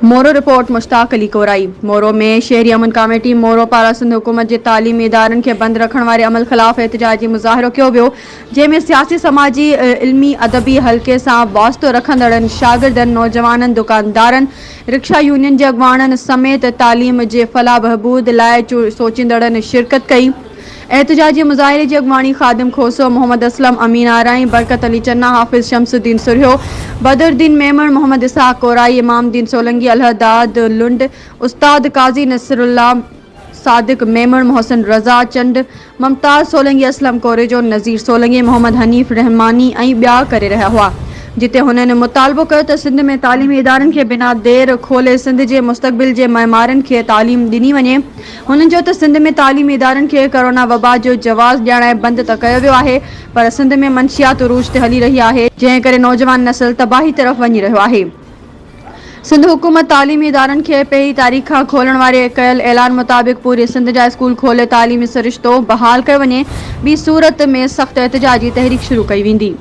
Moro, report, Mushtaq Ali Korai, Moro ۾ شهري امن committee Moro پاران سنڌ حڪومت جي تعليمي ادارن کي بند رکڻ واري عمل خلاف احتجاجي مظاهرو ڪيو ويو جنهن ۾ سياسي سماجي علمي ادبي حلقي سان واسطو رکندڙن شاگردن نوجوانن دڪاندارن رڪشا يونين جي اڳواڻن سميت تعليم جي فلاح بهبود لاء سوچيندڙن شرڪت ڪئي. احتجاجي مظاهري جي اڳواڻي خادم کوسو، محمد اسلم امين آرائين، برڪت علي چنا، حافظ شمس الدين سرهيو، بدر الدين ميمڻ، محمد اسحاق ڪورائي، امام الدين سولنگي، الهداد لنڊ، استاد قاضي نصرالله، صادق ميمڻ، محسن رضا چنڊ، ممتاز سولنگي، اسلم ڪوريجو، نذير سولنگي، محمد حنيف رحماني ۽ ٻيا ڪري رهيا هئا. جتي هنن مطالبو ڪيو ته سنڌ ۾ تعليمي ادارن کي بنا دير کولي سنڌ جي مستقبل جي معمارن کي تعليم ڏني وڃي. هنن چيو ته سنڌ ۾ تعليمي ادارن کي ڪرونا وبا جو جواز ڄاڻائي بند ته ڪيو ويو آهي پر سنڌ ۾ منشيات عروج تي هلي رهي آهي جنهن ڪري نوجوان نسل تباهي طرف وڃي رهيو آهي. سنڌ حڪومت تعليمي ادارن کي پهرين تاريخ کان کولڻ واري ڪيل اعلان مطابق پوري سنڌ جا اسڪول کولي تعليمي سرشتو بحال ڪيو وڃي ٻي صورت ۾ سخت احتجاجي تحريڪ شروع ڪئي ويندي.